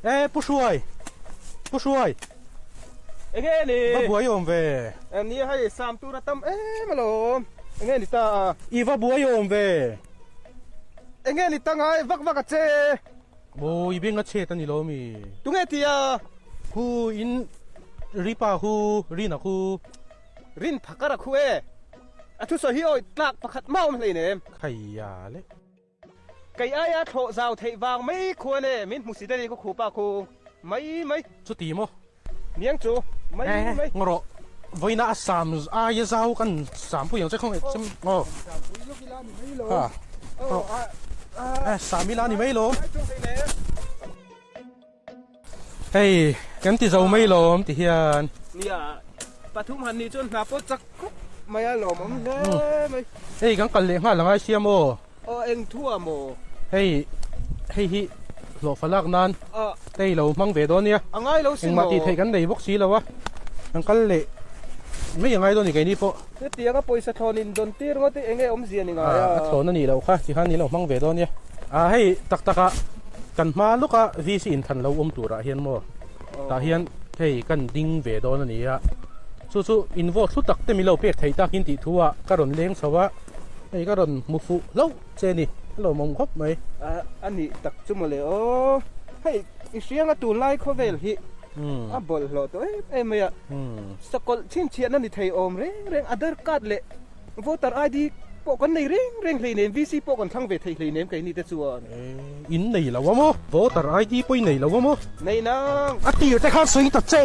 E Pu Hruai! Pu Hruai! Enge ni? Va buai awm ve. Nia hei sam tur a tam em alawm. Enge ni ta a? I va buai awm ve. Enge ni ta ngai vak vak a che? Aw i beng a chhet a ni lo mi? Tunge ti a? Khu in Ripa khu Rina khu. Rin phakar a khu e. A thusawi hi awi tlak pakhat mah awm hleinem. Khaia le. Kei aia thlawh zau theih vang mai khuan e min hmu si deuh i ka khupa khu mai mai. Chuti maw? Niang chu mai mai. Ngaw rawh, vawiina a sam aia zau kan sam pui ang che khawngaih che maw? Sam pui lawk ila ni mai lo. Ha, rawh. Sam ila ni mai lo. Hei, kan ti zo mai lawm ti hian. Nia, pathum han nih chuan hna pawh chak khawp mai a lawmawm hle mai. Hei, kan kal leh nghal angai sia maw? Aw, eng thu ah maw? Hei, hei hi hlawhfa lak nan hei lo hmang ve dawn nia. A ngai lo sin maw? Engmah tih theih kan nei bawk si lo a, kan kal leh mai angai dawn ni keini pawh. Hetianga pawisa thlawn in dawn tir ngawt hi enge awmzia ni ngai a? A thlawn a nih loh kha, tikhan ni lo hmang ve dawn nia. A hei tak tak a kan hma lawka VC inthan lo awm turah hian maw tah hian hei kan ding ve dawn a ni a, chu chu in vote hlu tak te min lo pek theih takin tih thu ah ka rawn leng chho a, hei ka rawn hmu fuh hlauh che ni, a lawmawm khawp mai. A a nih tak chu mawle aw, hei i hrianga tunlai khawvel hi a bawlhhlawh tawh em em mai a, sakawlh chhinchhiahna ni thei awm reng reng Aadhaar card leh Voter ID pawh kan nei reng reng hleinem, VC pawh kan thlang ve thei hleinem keini te chuan. In nei lo a maw? Voter ID pawh i nei lo a maw? Nei nang. A tir te khan sawi ta che.